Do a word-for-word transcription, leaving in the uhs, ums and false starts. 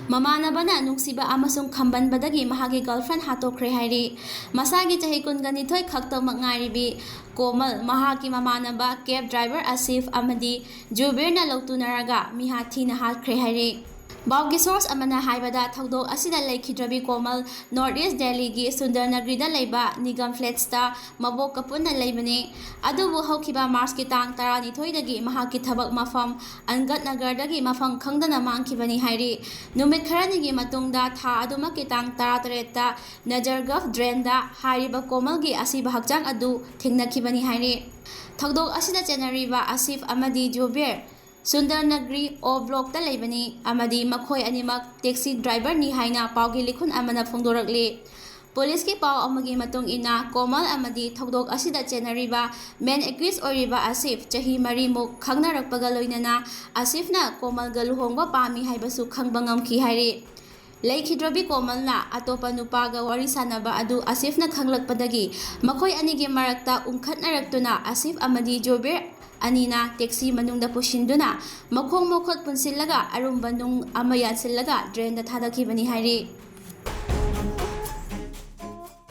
ꯃꯃꯥꯟꯅꯕꯅ ꯅꯨꯡꯁꯤꯕ ꯑꯃꯁꯨꯡ ꯈꯝꯕꯟꯕꯗꯒꯤ ꯃꯍꯥꯛꯀꯤ ꯒꯔꯜꯐ꯭ꯔꯦꯟ ꯍꯥꯠꯇꯣꯛꯈ꯭ꯔꯦ ꯍꯥꯏꯔꯤ꯫ ꯃꯁꯥꯒꯤ ꯆꯍꯤ ꯀꯨꯟꯒ ꯅꯤꯊꯣꯏ ꯈꯛꯇꯃꯛ ꯉꯥꯏꯔꯤꯕꯤ ꯀꯣꯃꯜ ꯃꯍꯥꯛꯀꯤ ꯃꯃꯥꯟꯅꯕ ꯀꯦꯕ ꯗ꯭ꯔꯥꯏꯚꯔ ꯑꯁꯤꯐ ꯑꯃꯗꯤ ꯖꯨꯕꯤꯔꯅ ꯂꯧꯇꯨꯅꯔꯒ ꯃꯤꯍꯥꯠ ꯊꯤꯅ ꯍꯥꯠꯈ꯭ꯔꯦ ꯍꯥꯏꯔꯤ꯫ ꯄꯥꯎꯒꯤ ꯁꯣꯔꯁ ꯑꯃꯅ ꯍꯥꯏꯕꯗ, ꯊꯧꯗꯣꯛ ꯑꯁꯤꯗ ꯂꯩꯈꯤꯗ꯭ꯔꯕꯤ ꯀꯣꯃꯜ ꯅꯣꯔꯠ ꯏꯁ ꯗꯦꯜꯂꯤꯒꯤ ꯁꯨꯟꯗꯔ ꯅꯒ꯭ꯔꯤꯗ ꯂꯩꯕ ꯅꯤꯒꯝ ꯐ꯭ꯂꯦꯠꯁꯇ ꯃꯕꯣꯛꯀ ꯄꯨꯟꯅ ꯂꯩꯕꯅꯤ꯫ ꯑꯗꯨꯕꯨ ꯍꯧꯈꯤꯕ ꯃꯥꯔꯆꯀꯤ ꯇꯥꯡ ꯇꯔꯥꯅꯤꯊꯣꯏꯗꯒꯤ ꯃꯍꯥꯛꯀꯤ ꯊꯕꯛ ꯃꯐꯝ ꯑꯟꯒꯠ ꯅꯒꯔꯗꯒꯤ ꯃꯐꯝ ꯈꯪꯗꯅ ꯃꯥꯡꯈꯤꯕꯅꯤ ꯍꯥꯏꯔꯤ꯫ ꯅꯨꯃꯤꯠ ꯈꯔꯅꯤꯒꯤ ꯃꯇꯨꯡꯗ, ꯊꯥ ꯑꯗꯨꯃꯛꯀꯤ ꯇꯥꯡ ꯇꯔꯥꯇꯔꯦꯠꯇ ꯅꯖꯔꯒꯐ ꯗ꯭ꯔꯦꯟꯗ ꯍꯥꯏꯔꯤꯕ ꯀꯣꯃꯜꯒꯤ ꯑꯁꯤꯕ ꯍꯛꯆꯥꯡ ꯑꯗꯨ ꯊꯦꯡꯅꯈꯤꯕꯅꯤ ꯍꯥꯏꯔꯤ꯫ ꯊꯧꯗꯣꯛ ꯑꯁꯤꯗ ꯆꯦꯟꯅꯔꯤꯕ ꯑꯁꯤꯐ ꯑꯃꯗꯤ ꯖꯨꯕꯤꯔ ꯁꯨꯟꯗꯔ ꯅꯒ꯭ꯔꯤ ꯑꯣ ꯕ꯭ꯂꯣꯛꯇ ꯂꯩꯕꯅꯤ ꯑꯃꯗꯤ ꯃꯈꯣꯏ ꯑꯅꯤꯃꯛ ꯇꯦꯛꯁꯤ ꯗ꯭ꯔꯥꯏꯚꯔꯅꯤ ꯍꯥꯏꯅ ꯄꯥꯎꯒꯤ ꯂꯤꯈꯨꯟ ꯑꯃꯅ ꯐꯣꯡꯗꯣꯔꯛꯂꯤ꯫ ꯄꯨꯂꯤꯁꯀꯤ ꯄꯥꯎ ꯑꯃꯒꯤ ꯃꯇꯨꯡ ꯏꯟꯅ, ꯀꯣꯃꯜ ꯑꯃꯗꯤ ꯊꯧꯗꯣꯛ ꯑꯁꯤꯗ ꯆꯦꯟꯅꯔꯤꯕ ꯃꯦꯟ ꯑꯦꯀ꯭ꯌꯨꯁ ꯑꯣꯏꯔꯤꯕ ꯑꯁꯤꯐ ꯆꯍꯤ ꯃꯔꯤꯃꯨꯛ ꯈꯪꯅꯔꯛꯄꯒ ꯂꯣꯏꯅꯅ ꯑꯁꯤꯐꯅ ꯀꯣꯃꯜꯒ ꯂꯨꯍꯣꯡꯕ ꯄꯥꯝꯃꯤ ꯍꯥꯏꯕꯁꯨ ꯈꯪꯕ ꯉꯝꯈꯤ ꯍꯥꯏꯔꯤ꯫ ꯂꯩꯈꯤꯗ꯭ꯔꯕꯤ ꯀꯣꯃꯜꯅ ꯑꯇꯣꯞꯄ ꯅꯨꯄꯥꯒ ꯋꯥꯔꯤ ꯁꯥꯟꯅꯕ ꯑꯗꯨ ꯑꯁꯤꯐꯅ ꯈꯪꯂꯛꯄꯗꯒꯤ ꯃꯈꯣꯏ ꯑꯅꯤꯒꯤ ꯃꯔꯛꯇ ꯎꯪꯈꯠꯅꯔꯛꯇꯨꯅ ꯑꯁꯤꯐ ꯑꯃꯗꯤ ꯖꯨꯕꯤꯔ ꯑꯅꯤꯅ ꯇꯦꯛꯁꯤ ꯃꯅꯨꯡꯗ ꯄꯨꯁꯤꯟꯗꯨꯅ ꯃꯈꯣꯡ ꯃꯈꯨꯠ ꯄꯨꯟꯁꯤꯜꯂꯒ ꯑꯔꯨꯝꯕ ꯅꯨꯡ ꯑꯃ ꯌꯥꯟꯁꯤꯜꯂꯒ ꯗ꯭ꯔꯦꯟꯗ ꯊꯥꯗꯈꯤꯕꯅꯤ ꯍꯥꯏꯔꯤ꯫